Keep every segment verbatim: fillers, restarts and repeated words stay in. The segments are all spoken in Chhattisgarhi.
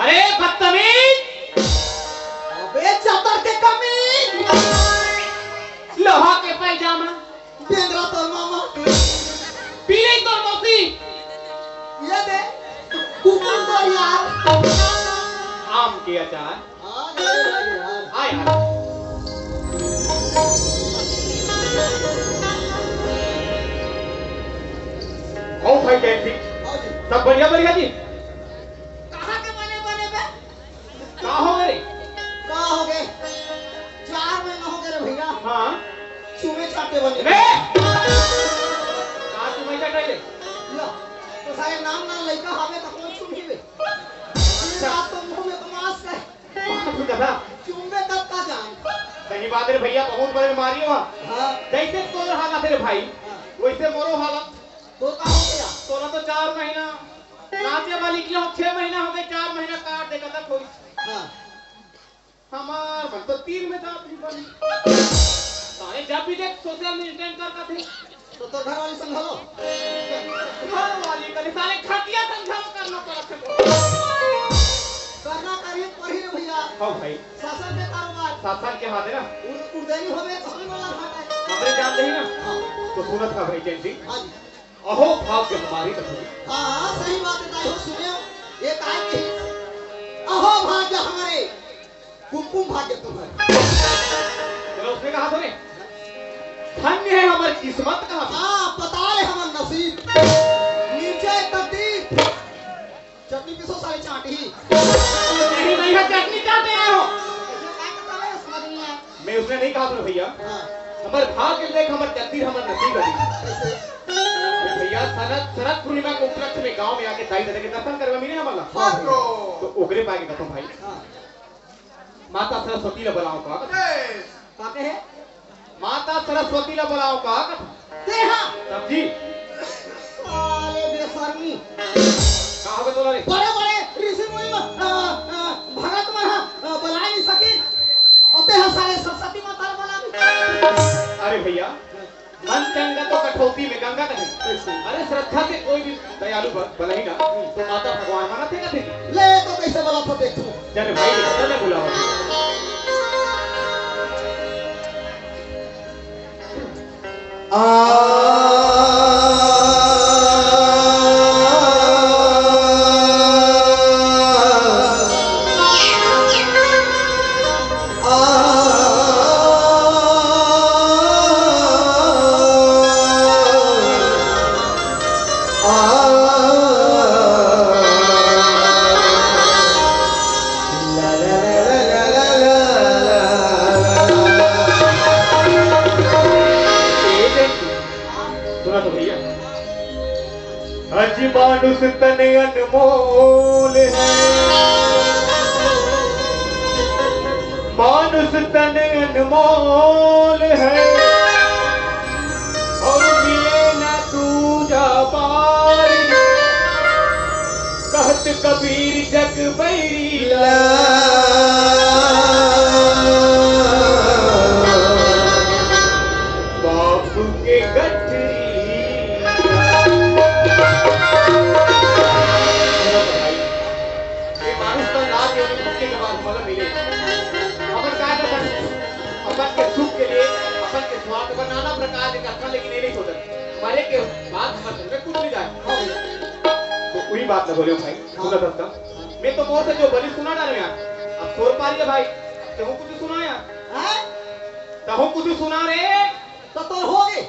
अरे बदतमीज! अबे चतर के कमीज! लोहा के पैजामा, बेंदरा तोर मामा, पीली तोर मौसी, ये दे कुकुर दो यार, आम के अचार। हाँ, ये दे यार। हाँ यार। सब बढ़िया, बढ़िया जी। कहाँ के बने, बने बे? का हो गे रे? का हो गे? चार महीना हो गे रे भैया। हाँ। चूमे चाटे बने। बे! का चूमे चाटे ले? लो, तो सारे नान नान लइका हवे त कोन चूमही बे? अच्छा। रात तो मुंह में तो मास्क है। बाप रे दादा। चूमे तब का जान। सही बात रे भैया, बहुत बड़े बीमारी हो। हाँ। जैसे तोर हालत है रे भाई, हाँ। वैसे मोरो हालत। तो का हो गया? तोला तो चार महीना, नाचे वाली की हो, छह महीना हो गए, चार महीना काट देगा तक होई। हाँ। हमार मन तो तीन में जात नहीं बनी। सारे जब भी देख सोशल मीडिया कर का थे। तो तोर घर वाली संग घलो? घर वाली कभी सारे खटिया संग घलो करना पड़त है। करना करिए पड़ी रे भैया। हाँ भाई। शासन के कारोबार। शासन के हाथ है ना। उड़-, उड़देनी होवे तो हमें वाला घाटा है। हमरे जान रही ना। हाँ। तो सुनत था भाई जैन जी। हाँ जी। अहो भाग्य हमारी कथी। हाँ, हाँ, सही बात है, ताई हो, सुनियो, ये काय कही? अहो भाग्य हमारे, कुमकुम भाग्य तुम्हारे। चलो, उसने कहा था ने, धन्य है हमारी किस्मत का। हाँ, पताल है हमारा नसीब, नीचे तकदीर। चटनी पीसो सारे चाटी। नहीं, नहीं है, चटनी चाटे आए हो। ऐसे काय करता है, समझ नहीं आया। मैं उसने नहीं कहा था भैया। हाँ। हमर भाग्य देख, हमर तकदीर, हमर नसीब है। कैसे? अरे भैया, शरद, शरद पूर्णिमा के उपलक्ष्य में गांव में आके दाई ददा के दर्शन करवा मिले हमला। हाँ। तो ओकरे पाए के कथों भाई। हाँ। माता सरस्वती ला बुलाओ का? का कहे? माता सरस्वती ला बुलाओ का? ते हा? तब जी। साले बेशर्मी। का हो गए तोला रे? बड़े बड़े ऋषि मुनि म-, अ, अ, भगत मन हा, अ, बुलाए नहीं सकिन। अउ ते हा साले सरस्वती माता ला बुला। अरे भैया, मन चंगा तो कठौती में गंगा कहे। अरे श्रद्धा से कोई भी दयालु ब-, बलही ना, तो माता भगवान माना थे ना थे। ले तो कैसे बोला था देख तू। चल भाई, चल बुलाओ। आ, आ, सुना तो भैया। अजी मानुष तन अनमोल है, मानुष तन अनमोल है, और मिले ना दूजा बारी, कहत कबीर जग बैरी ला। बापू के गठरी। ये मानुष तन लात ये उन्हें कुत्ते के बाद मतलब मिले। अपन का कर सकते? अपन के सुख के लिए, अपन के स्वार्थ पर नाना प्रकार के कथन, लेकिन ये नहीं सोचते। मरे के बाद हमर घर में कुछ नहीं जाए। तो वही बात ना बोले भाई, सुना था। मैं तो मोर से जो बोली सुना डाले यार। अब तोर पारी है भाई, तहूँ कुछ सुना यार। हाँ? तहूँ कुछ सुना रे। तो तोर हो गए।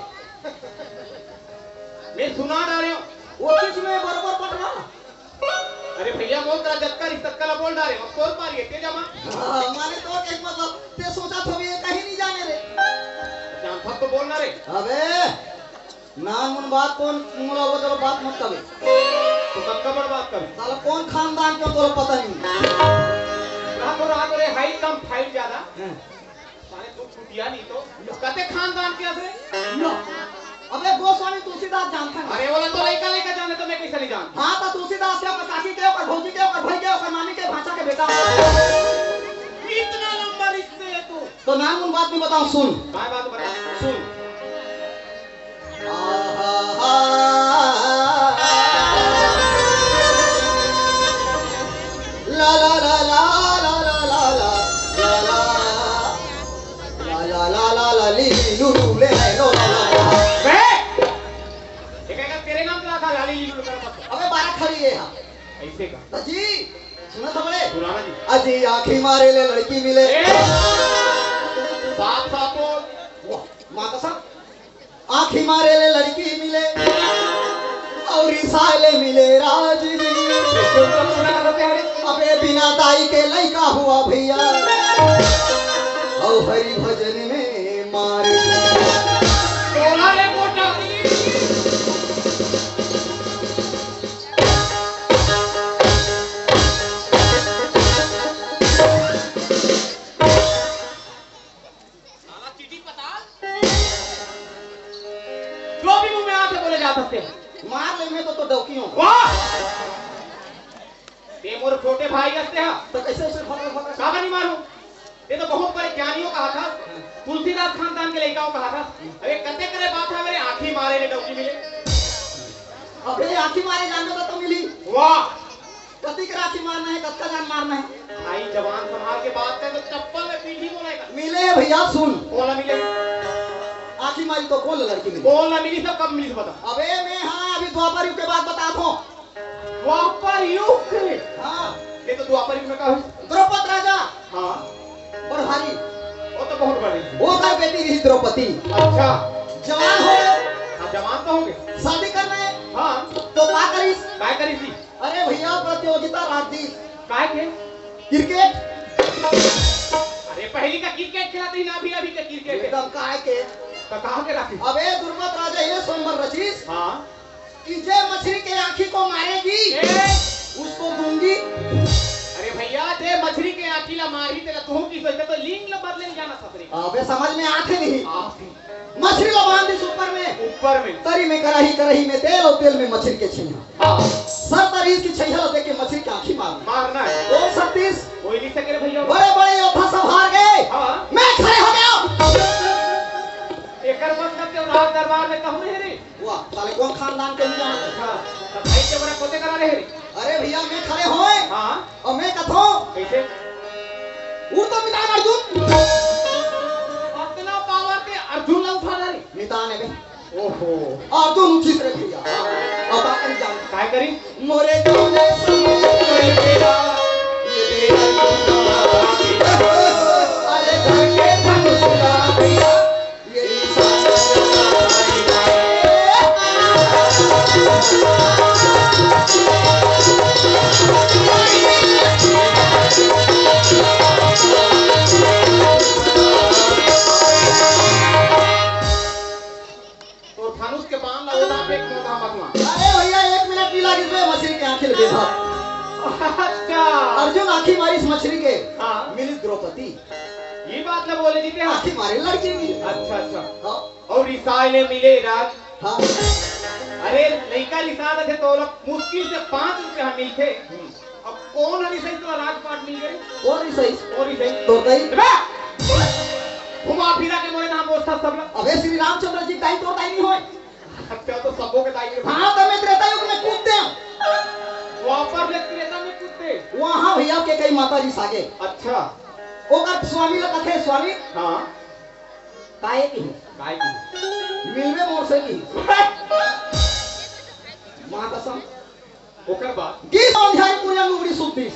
मैं सुना डाले हूँ। वो चीज में बरोबर पटवा। अरे भैया, मोर तरह जतका रिश्ता कला बोल डाले, अब तोर पारी है, तेजा माँ। हाँ, माने तो एक मतलब, ते सोचा था भी ये कहीं नहीं जाने रे। जानता तो बोलना रे। अबे, नानमुन बात कोन मोला वो जब बात मत कबे। तो कतका बड़ बात कबे? साला कोन खानदान के तोला पता नहीं। रहा तो, रहा तो रे, height कम, fight ज्यादा। हाँ। साले तू फुटिया नहीं तो, कते खानदान के हसे? लो। अबे गोस्वामी तुलसीदास जानता है। अरे, वो तो लइका, लइका जाने तो मैं कैसे नहीं जानता? हाँ, तो तुलसीदास के, ओकर काकी के, ओकर भौजी के, ओकर भाई के, ओकर मामी के, भांचा के बेटा। इतना लंबा रिश्ते है तू। तो नानमुन बात नहीं बताऊं, सुन। काय बात बता, सुन। ला ला ला ला ला ला ला ला ला ला ला ला ला ला ला ली लू लू ले ले लो ला ला ला। बे! ये क्या तेरे नाम पे रखा लाली लीलू कर मत। अबे बारह खड़ी है यहाँ। ऐसे का? तो जी, सुना था बड़े? सुनाना जी। अजी आँखी मारे ले लड़की मिले। ए! साफ साफ बोल। वाह, माँ कसम। आँखी मारे ले लड़की मिले। और रिसाए ले मिले राज जी। अबे बिना दाई के लइका हुआ भैया, अउ हरि भजन में मारे। तोला ले मोटा। साला चीटी पताल। जो भी मुंह में आते बोले जा सकते हैं। मार ले, मैं तो, तो डौकी हूँ। वाह! ये मोर छोटे भाई हंसते हैं। तो कैसे उसे फकर फकर? काबर नहीं मारूं? ये तो बहुत बड़े ज्ञानियों का हाथ है। तुलसीदास खानदान के लइकाओं का हाथ है। अरे कते करे बात है, मेरे आंखी मारे ने डौकी मिले। अबे आंखी मारे जान दो तो मिली। वाह! कतिक राखी मारना है, कतका जान मारना है? भाई, जबान संभाल के बात कर, तो चप्पल में पीठी बोलेगा। मिले हे भैया, सुन। कोन ला मिले? आखी मारी तो कोन ला लड़की मिली? कोन ला मिली, सब कब मिली, बता। अबे, मैं, हाँ, अभी द्वापर युग के बात बतात हों। द्वापर युग के? हाँ। ये तो द्वापर युग में का हुई? द्रौपद राजा। हाँ। बड़ भारी। वो तो बहुत बड़ी। ओकर बेटी रही द्रौपदी। अच्छा। जवान हो गए। हाँ, जवान तो होंगे। शादी करना है। हाँ। तो का करिस? काय करिस जी? अरे भैया, प्रतियोगिता राख दीस। काय के? क्रिकेट। अरे, पहली का क्रिकेट खेलत ही ना, अभी, अभी के क्रिकेट। एकदम काय के? तो कहाँ के राखी? अबे, दुर्मत राजा ये स्वयंवर रचिस हाँ। कि जे मछली के आँखी को मारेगी, ए! उसको दूंगी। अरे भैया, जे मछली के आँखी ला मारही, तेला तू की सोचते तो लिंग ला बदले नहीं जाना ससुरी। अबे, समझ में आथे नहीं। आथे। मछली ला बांध दीस ऊपर में। ऊपर में। तरी में कराही, कराही में तेल अउ तेल में मछली के छइहा। हाँ। सर तरीस की छइहा ला देख के मछली के आँखी मारना। मारना है। ओम शक्तिस। कोई नहीं सके रे भैया। बड़े बड़े योद्धा सब हार गए। हाँ। मैं खड़े हो गया। एकर मतलब के राज दरबार में कहूँ नहीं रे। वाह, साले कौन खानदान के नहीं जानते? हाँ। तो भाई के बड़ा कोते करा रहे रे। अरे भैया, मैं खड़े हों। हाँ। अउ मैं कथों। कैसे? उड़ तो मितान अर्जुन। अतना पावर के अर्जुन ला उठा डारी। मितान है बे। ओहो। अर्जुन उठिस रे भैया। अब का करी जान? काय करी? मोरे कौने समझ में तेरा, ये तेरा अरे घर के धनुष ला भैया। तो धनुष के बाण ला ओला फेंक मोटा मत मार। अरे भैया, एक मिनट नहीं लागिस बे, मछली के आँखी लगे था। अच्छा। अर्जुन आँखी मारिस मछली के। हाँ। मिलिस द्रौपदी। ये बात ना बोले जी, आँखी मारे लड़की मिली। अच्छा, अच्छा। हाँ। अउ रिसाए ले मिले राज। हाँ। अरे, लइका रिसा देथे तो ओला मुश्किल से पाँच रुपया मिलथे। हम्म। अब कौन हरी सही तो राजपाट मिल गए? कौन हरी सही? कौन हरी सही? तो गई। अबे! घुमा फिरा के मोरे नाम बोलता सब लोग। अबे, श्री रामचंद्र जी दाई तोर दाई नहीं होय। अच्छा, तो सबों के दाई है। हाँ, तो मैं त्रेता युग में कूदते हैं। द्वापर में त्रेता में कूदते। वहाँ भैया के कई माता जी सागे। अच्छा। ओकर स्वामी ला कथे, स्वामी। हाँ। काय की? काय की? मिलबे मोर से की। माँ कसम। ओकर बाद? गीत अध्याय पूरा लुगड़ी सूत दीस।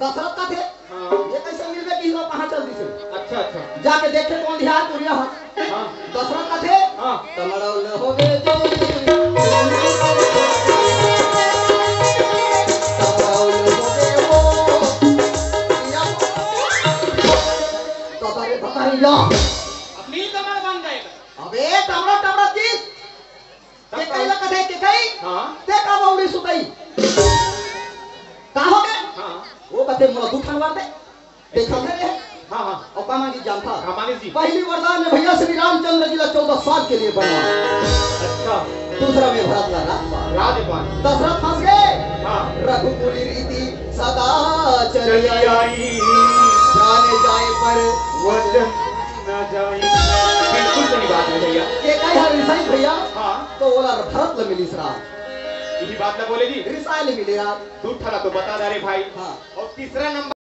दशरथ कथे, हाँ। ये कैसे मिलबे की हुआ, कहाँ चल दीस? अच्छा, अच्छा। जाके देखे कौन ध्यान पूरा है। हाँ। दशरथ कथे, हाँ। तमड़ौल होवे जो। तमड़ौल होवे वो। या। ततारे, ततारे, या। अब नील कमल बन जाएगा। अबे, टमड़ा, टमड़ा की। के कई ला कथे, के कई? हाँ। ते का बौड़ी सुतई? का हो गए? हाँ। वो कथे, मोला दू ठन वर दे। देखा थे रे? हाँ, हाँ। अउ का मांगी जानता? हाँ, मांगी जी। पहली वरदान में भैया श्री रामचंद्र जी ला चौदह साल के लिए बनवास। अच्छा। दूसरा में भरत ला राजपाट। राजपाट। दशरथ फंस गए। हाँ। रघुकुल रीति सदा चली आई। प्राण जाए पर वचन ना जाए। बिल्कुल सही बात है भैया। के कई हर रिसाई भैया। हाँ। तो ओला भरत ला मिलिस राज। यही बात ना बोले जी। रिसाई ले मिले राज। दू ठा ला तो बता दे रे भाई। हाँ। अउ तीसरा नंबर